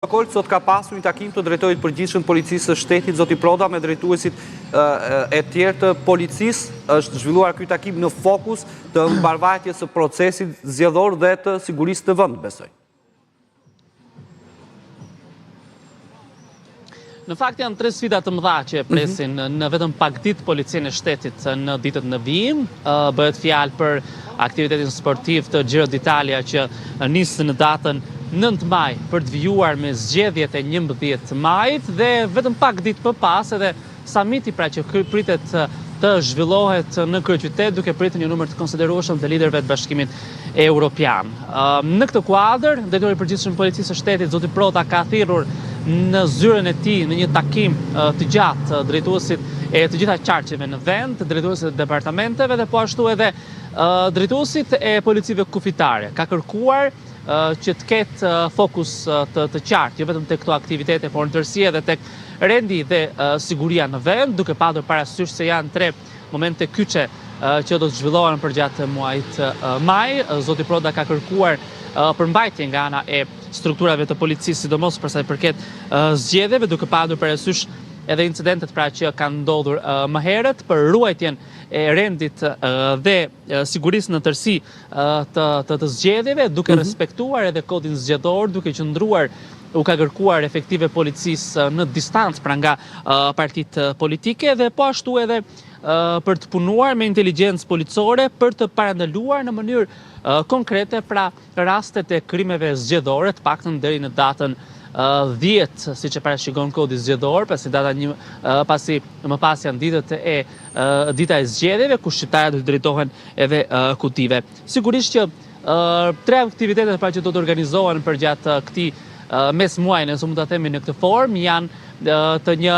Sokol, sot ka pasur një takim të drejtorit të përgjithshëm të Policisë së Shtetit, zoti Proda, me drejtuesit e tjerë të policisë. Është zhvilluar ky takim në fokus të mbarëvajtjes së procesit zgjedhor dhe të sigurisë në vend, besoj. Në fakt janë tre sfida të mëdha që e mhm. presin në vetëm pak ditë policinë e shtetit në ditët në vijim. Bëhet fjalë për aktivitetin sportiv të Giro d'Italia që nis në datën 9 maj për të vijuar me zgjedhjet e 11 majit dhe vetëm pak ditë më pas edhe Samiti pra që pritet të zhvillohet në kryeqytet duke pritur një numër të konsiderueshëm të liderëve të Bashkimit Europian. Në këtë kuadër, drejtori i përgjithshëm i Policisë së Shtetit, zoti Proda ka thirrur në zyrën e tij në një takim të gjatë drejtuesit e të gjitha qarqeve në vend, drejtuesit e departamenteve dhe po ashtu edhe drejtuesit e policive kufitare. Ka kërkuar që të ketë fokus të, të qartë, jo vetëm tek këto aktivitete, por në tërësi edhe tek rendi dhe siguria në vend, duke patur parasysh se janë tre momente kyçe që do të zhvillohen përgjatë muajit maj. Zoti Proda ka kërkuar përmbajtje nga ana e strukturave të policisë, sidomos për sa i përket zgjedhjeve, duke patur parasysh edhe incidentet pra që kanë ndodhur më herët për ruajtjen e rendit dhe sigurisë në tërësi të të, të zgjedhjeve, duke mm -hmm. respektuar edhe kodin zgjedhor, duke qëndruar u ka kërkuar efektivëve të policisë në distancë pra nga partitë politike dhe po ashtu edhe për të punuar me inteligjencë policore për të parandaluar në mënyrë konkrete pra rastet e krimeve zgjedhore, të paktën deri në datën 10, siç e parashikon kodi zgjedhor, pasi data një pasi më pas janë ditët e dita e zgjedhjeve ku shqiptarët do të drejtohen edhe kutive. Sigurisht që tre aktivitetet pra që do të organizohen përgjatë këtij mes muaji, nëse mund ta themi në këtë formë, janë të një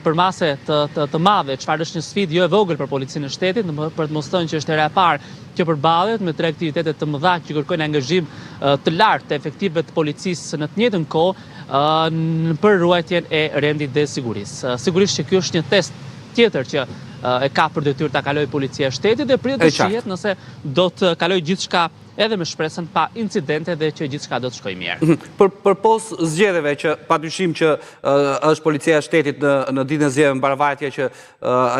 përmase të, të, të madhe, çfarë është një sfidë jo e vogël për policinë e shtetit, për të mos thënë që është hera e parë që përballet me tre aktivitete të mëdha që kërkojnë angazhim të lartë të efektivëve të policisë në të njëjtën kohë për ruajtjen e rendit dhe sigurisë. Sigurisht që ky është një test tjetër që e ka për detyrë ta kalojë policia e shtetit dhe pritet të shihet nëse do të kalojë gjithçka edhe me shpresën pa incidente dhe që gjithçka do të shkojë mirë. Mhm. Për përpos zgjedhjeve që padyshim që është policia e shtetit në në ditën e zgjedhjeve mbarëvajtja që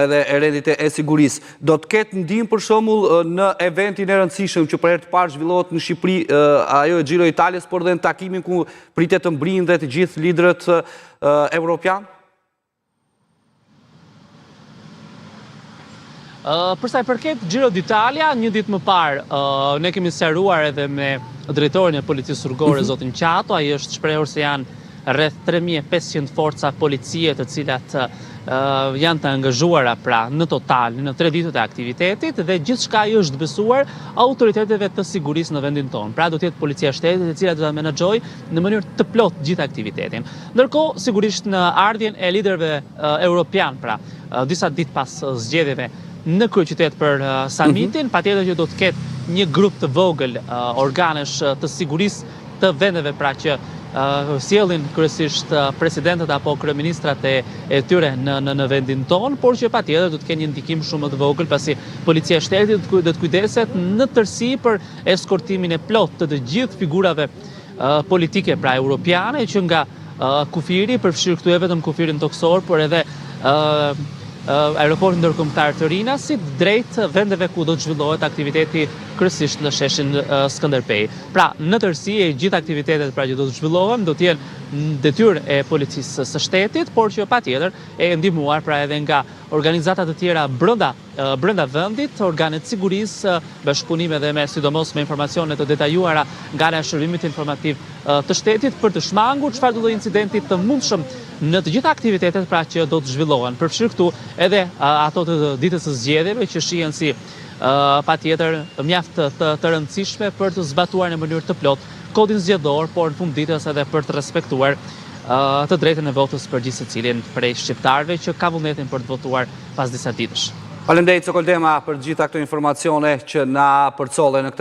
edhe e rendit e sigurisë, do të ketë ndihmë për shembull në eventin e rëndësishëm që për herë të parë zhvillohet në Shqipëri, ajo e Giro Italias, por dhe në takimin ku pritet të mbërrijnë dhe të gjithë liderët evropianë? Për sa i përket Giro d'Italia, një ditë më parë ne kemi sqaruar edhe me drejtorin e Policisë Rrugore, mhm. zotin Qato, ai është shprehur se janë rreth 3500 forca policie të cilat janë të angazhuara pra në total në tre ditët e aktivitetit dhe gjithçka i është besuar autoriteteve të sigurisë në vendin tonë. Pra do të jetë policia e shtetit e cila do ta menaxhojë në mënyrë të plotë gjithë aktivitetin. Ndërkohë, sigurisht në ardhjen e liderëve europianë, pra disa ditë pas zgjedhjeve në kryeqytet për samitin, mhm. patjetër që do të ketë një grup të vogël organesh të sigurisë të vendeve pra që sjellin kryesisht presidentët apo kryeministrat e, e tyre në, në, në vendin tonë, por që patjetër do të kenë një ndikim shumë më të vogël, pasi policia e shtetit do të kujdeset në tërësi për eskortimin e plotë të të gjithë figurave politike, pra europiane, që nga kufiri, përfshirë këtu jo vetëm kufirin tokësor, por edhe aeroportin ndërkombëtar të Rinasit, drejt vendeve ku do të zhvillohet aktiviteti kryesisht në sheshin Skënderbej. Pra, në tërësi e gjithë aktivitetet pra që do të zhvillohen, do të jenë detyrë e policisë së shtetit, por që patjetër e ndihmuar pra edhe nga organizata të tjera brenda brenda vendit, organet e sigurisë, bashkëpunim edhe me sidomos me informacione të detajuara nga ana e shërbimit informativ të shtetit për të shmangur çfarëdo lloj incidenti të mundshëm në të gjitha aktivitetet pra që do të zhvillohen, përfshirë këtu edhe ato të ditës së zgjedhjeve që shihen si patjetër mjaft të, të rëndësishme për të zbatuar në mënyrë të plotë kodin zgjedhor, por në fund ditës edhe për të respektuar të drejtën e votës për gjithsecilin prej shqiptarëve që ka vullnetin për të votuar pas disa ditësh. Faleminderit Sokol Dema për të gjitha këto informacione që na përcolle në këtë.